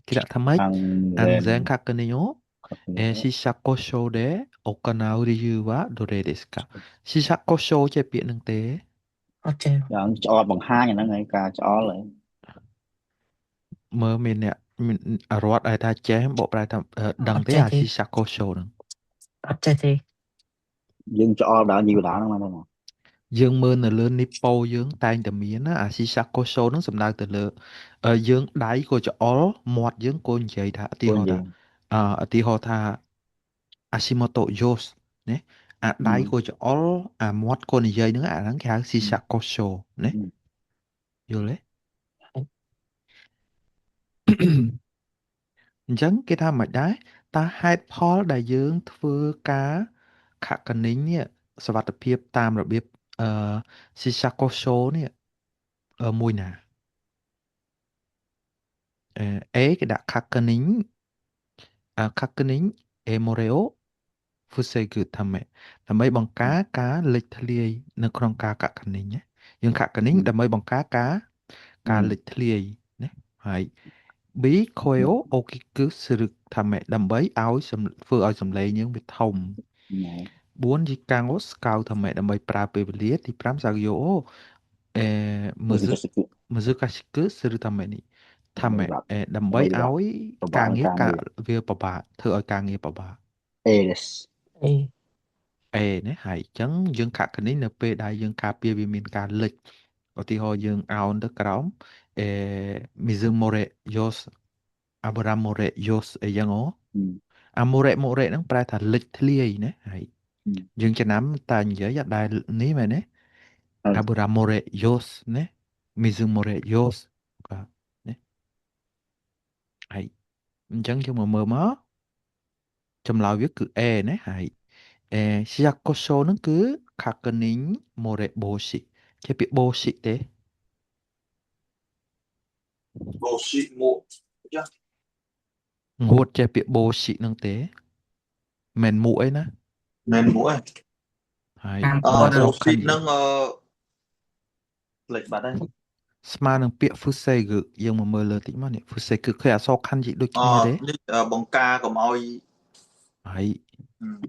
គេដាក់ថាម៉េច 安安全全確認を確認を四捨五入で行う理由はどれですか四捨五入ចេះពាក្យនឹងទេ អត់ចេះ យ៉ាងច្អល់បង្ហាញអាហ្នឹងហើយការច្អល់ហើយ មើលមានអ្នកមានរត់ឲ្យថាចេះបកប្រែថាដឹងអត់ចេះទេ ទេអាស៊ីសាកូសូហ្នឹង អត់ចេះទេ យើងច្អល់ដល់យីដល់ហ្នឹងមក យើងមើលនៅលើនីប៉ូយើងតែងតែមានណាអាស៊ីសាកូសូហ្នឹងសំដៅទៅលើយើងដៃក៏ច្អល់មាត់យើងក៏និយាយថាឧទាហរណ៍ថា ពួកនិយាយ ឧទាហរណ៍ថាអាស៊ីម៉ូតូយ៉ូសណាអាដៃក៏ច្អល់អាមាត់ក៏និយាយហ្នឹងអាហ្នឹងគេហៅស៊ីសាកូសូណាយល់ទេ អញ្ចឹងគេថាមិនដែរតើហេតុផលដែលយើងធ្វើការខកនិញនេះសវត្ថភាពតាមរបៀបអឺស៊ីសាកូសូនេះមួយណាអឺ A គេដាក់ខកនិញខកនិញអេម៉ូរេអូហ្វូសេគថាមេដើម្បីបង្ការការលេចធ្លាយនៅក្នុងការកកនិញណាយើងខកនិញដើម្បីបង្ការការលេចធ្លាយណាហើយ B 声を大きくするためដើម្បីឲ្យធ្វើឲ្យសំឡេងយើងវាធំ 4時間を使うためដើម្បីប្រើពេលវេលាទី5作業をえーむず難しくするためにためដើម្បីឲ្យ ពិបាក ការងារការ ការងារ វាពិបាកធ្វើឲ្យការងារពិបាក A です អេ A ណាហើយអញ្ចឹងយើងខកនេះនៅពេលដែលយើងការពារវាមានការលិចឧទាហរណ៍យើងអោនទៅក្រោមអេ水漏れよし油漏れよしអីចឹងអូអា漏れ漏れហ្នឹងប្រែថាលិចធ្លាយណាហើយយើងចំណាំតែនិយាយអត់ដែលនេះមែនទេ油漏れよしណា水漏れよしបាទណាហើយអញ្ចឹងយើងមកមើលមកចម្លើយវាគឺ A ណាហើយអេシヤកូសូហ្នឹងគឺ確認漏れ防止ចេះពាក្យ防止ទេ បូស៊ីមួចា ងួតចេះពាក្យ防止ហ្នឹងទេមិនមួអីណា មែនមួយ ហើយ តាម អឺ មើលអក្ស បូ រខាន់ ស៊ីហ្នឹងអឺផ្លេចបាត់ហើយ ស្មើនឹងពាក្យ fusegu យើងមកមើលលើតិចមកនេះ fusegu ឃើញអក្សរខាន់ជីដូច អ គ្នាទេ នេះបង្ការកុំឲ្យ ហើយ